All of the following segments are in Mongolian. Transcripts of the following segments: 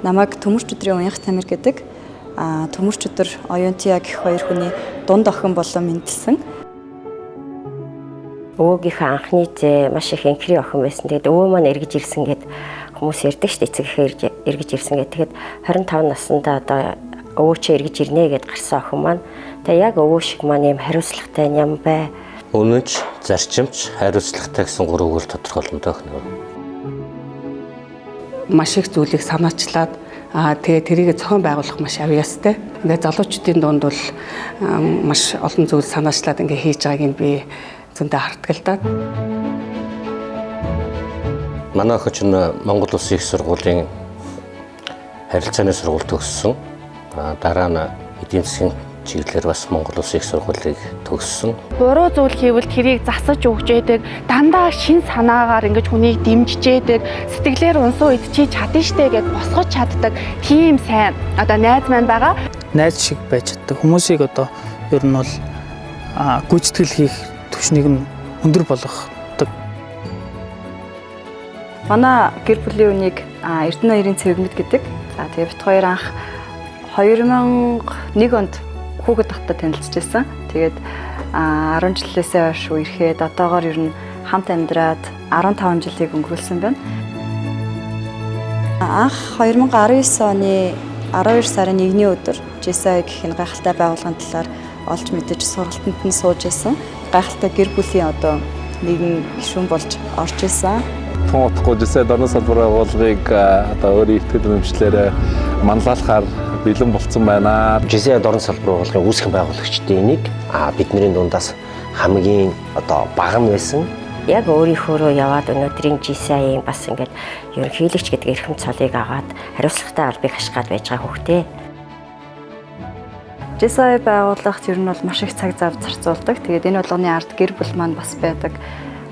Намайг Төмөрч өдрийн уянх Тамир гэдэг Төмөрч өдөр Оюунтия гэх хоёр хүний дунд охин болон мэндэлсэн. Өвөөгийнхөө анхны зээ маш их энхрийн охин байсан. Тэгээд өвөө маань эргэж ирсэн гэд хүмүүс ярьдаг шүү дээ. Эцэг эхээр эргэж ирсэн гэд. Тэгэхэд 25 наснда одоо өвөө чи эргэж ирнэ гэд гарсан охин маань. Тэгээд яг өвөө шиг маань юм хариуцлагатай ням бай. Үнэнч, зарчимч, хариуцлагатай гэсэн гурван үгээр тодорхойлно охин. Маш их зүйлийг санаачлаад тэгээ тэрийг зохион байгуулах маш авьяастай. Ингээд залуучдын дунд бол маш олон зүйл санаачлаад ингээ хийж байгааг нь би зөндөө харддаг л да. Манай охин чинь Монгол Улсын их сургуулийн харилцааны сургууль төгссөн. Дараа нь эдийн засгийн чиглэлээр бас Монгол Улсын их сургуулийг төгссөн. Буруу зүйл хийвэл тэрийг засаж өгч яадаг, дандаа шин санаагаар ингэж хүнийг дэмжиж яадаг, сэтгэлээр унсан үед чи чадна штэ гэд босгож чаддаг тийм сайн одоо найз маань байгаа. Найз шиг байж чаддаг. Хүмүүсийг одоо ер нь бол гүйцэтгэл хийх түвшнийг нь өндөр болгодог. Манай гэр бүлийн үнийг Эрдэнэ хоёрын цэвэгмэд гэдэг. За тэгээ бит хоёр анх 2001 онд хүүхэд багтаа танилцж байсан. Тэгээд 10 жилээсээ хойш үерхэд одоогоор ер нь хамт амьдраад 15 жилийг өнгөрүүлсэн байна. Анх 2019 оны 12 сарын 1-ний өдөр JCI гэх энэ гайхалтай байгууллагын талаар олж мэдэж сургалтанд нь сууж исэн. Гайхалтай гэр бүлийн одоо нэгэн гишүүн болж орж исэн. Тун утгагүй JCI дорны салбар байгууллагыг одоо өөрийн ихтгэл үнэмшлээр манлайлахаар бэлэн болцсон байна. JCI дорн салбар байгууллагын үүсгэн байгуулагчдын нэг бидний дундаас хамгийн одоо бага нь байсан. Яг өөрийнхөөрөө яваад өнөөдрийн JCI-ийн бас ингээд ерөнхийлөгч гэдэг эрхэм цолыг аваад хариуцлагатай албыг хашгаад байж байгаа хүүхдээ. JCI байгууллагт ер нь бол маш их цаг зав зарцуулдаг. Тэгээд энэ болгоны ард гэр бүл маань бас байдаг.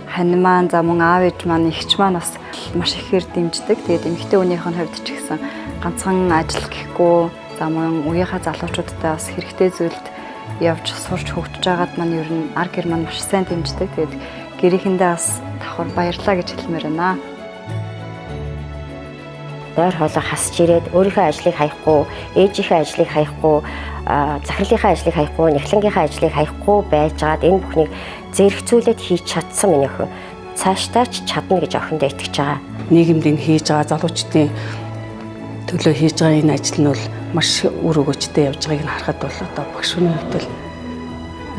Хань маань, за мөн аав ээж маань, эгч маань бас маш ихээр дэмждэг. Тэгээд эмэгтэй хүнийх нь хувьд ч гэсэн ганцхан ажил гэхгүй, за мөн үеийнхээ залуучуудтай бас хэрэгтэй зүйлд явж сурч хөгжиж байгаад маань ер нь ар гэр маань маш сайн дэмждэг. Тэгээд гэрийнхэндээ бас давхар баярлалаа гэж хэлмээр байна. Нойр хоолой хасч ирээд өөрийнхөө ажлыг хаяхгүй, ээжийнхээ ажлыг хаяхгүй, захирлынхаа ажлыг хаяхгүй, нягтлангийнхаа ажлыг хаяхгүй байжгаад энэ бүхнийг зэрэгцүүлээд хийж чадсан миний охин. Цаашдаа ч чадна гэж охиндоо итгэж байгаа. Нийгэмд энэ хийж байгаа залуучдын төлөө хийж байгаа энэ ажил нь бол маш үр өгөөжтэй явж байгааг нь харахад бол одоо багш хүний хувьд бол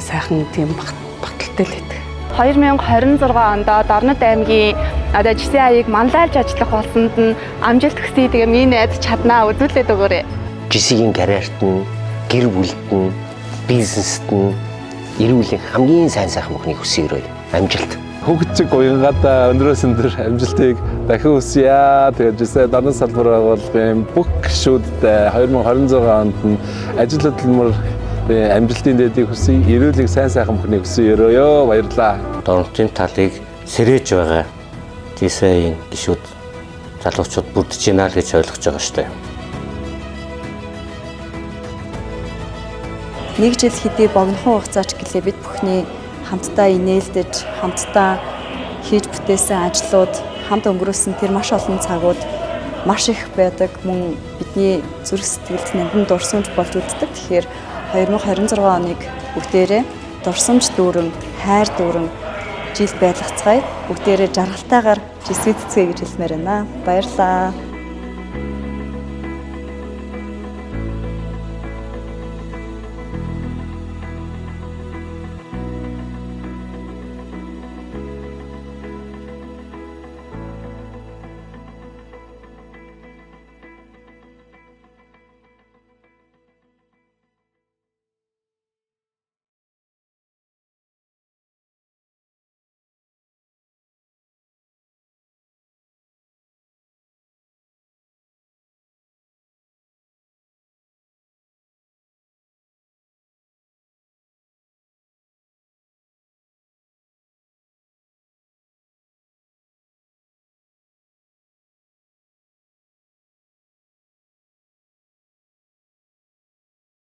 сайхан тийм баталтай л байдаг. 2026 онд Дорнод аймгийн одоо JCI-ыг манлайлж ажиллах болсонд нь амжилт хүсье. Тэгээ миний найз чаднаа үзүүлээд өгөөрэй. JCI-ийн карьерт нь, гэр бүлд нь, бизнест нь эрүүлийн хамгийн сайн сайхан бүхнийг хүсье өрөөе. Амжилт. Хүүхэд чиг уянгаад өндрөөс өндөр амжилтыг дахин хүсье. Тэгээд JCI дорны салбар байгууллагын бүх гишүүддээ 2026 онд нь ажил хөдөлмөр амжилтын дэдийг хүсье. Эрүүлэг сайн сайхан бүхнийг хүсье өрөөё. Баярлалаа. Дорнотын талыг сэрээж байгаа JCI-ийн гишүүд залуучууд бүрдэж байна л гэж ойлгож байгаа шүү дээ. Нэг жил хэдий богинохон хугацаач гэлээ бид бүхний хамтдаа инээлдэж, хамтдаа хийж бүтээсэн ажлууд, хамт өнгөрөөсөн тэр маш олон цагууд маш их байдаг. Мөн бидний зүрх сэтгэлд нандин дурсамж болж үлддэг. Тэгэхээр 2026 оныг бүгдээрээ дурсамж дүүрэн, хайр дүүрэн жил байлгацгаая. Бүгдээрээ жаргалтайгаар жисгэцгээе гэж хэлмээр байна. Баярлалаа.